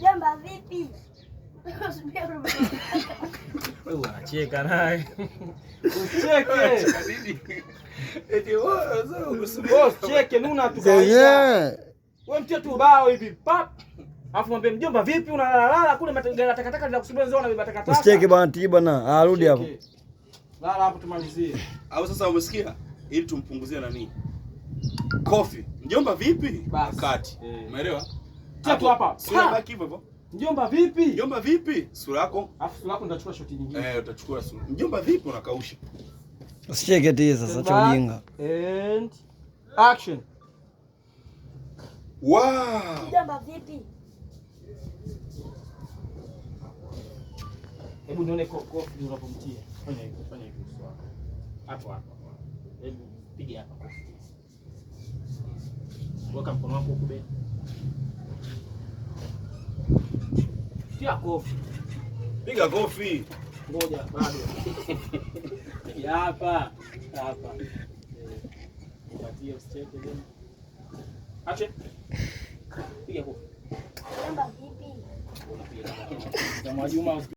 Mjomba vipi? Wewe unacheka naye. Usicheke. Eti wewe usicheke nuna tu kawaida. Wewe mtie tu ubao hivi pap. Alafu mwambie mjomba vipi unalalala kule gari takataka linakusubiri nzao unabeba takataka. Usicheke bwana T bwana. Ah, rudi hapo. Lala hapo tumalizie. Au sasa umesikia? Ili tumpunguzie nani? Kofi. Mjomba vipi? Kati. Umeelewa? Tia tu hapa. Sura baki hivyo hivyo. Mjomba vipi? Mjomba vipi? Sura yako. Alafu sura yako nitachukua shoti nyingine. Eh, utachukua sura. Mjomba vipi unakausha? Usicheke T sasa, acha ujinga. And action. Wow. Mjomba vipi? Hebu nione kofi unapomtia. Fanya hivyo, fanya hivyo uso wako. Hapo hapo. Hebu piga hapa kofi. Weka mkono wako huku bega. Tia kofi. Piga kofi. Ngoja bado. Piga hapa. Hapa. Nipatie usicheke tena. Ache. Piga kofi. Mjomba vipi? Unapiga kama Mwajuma.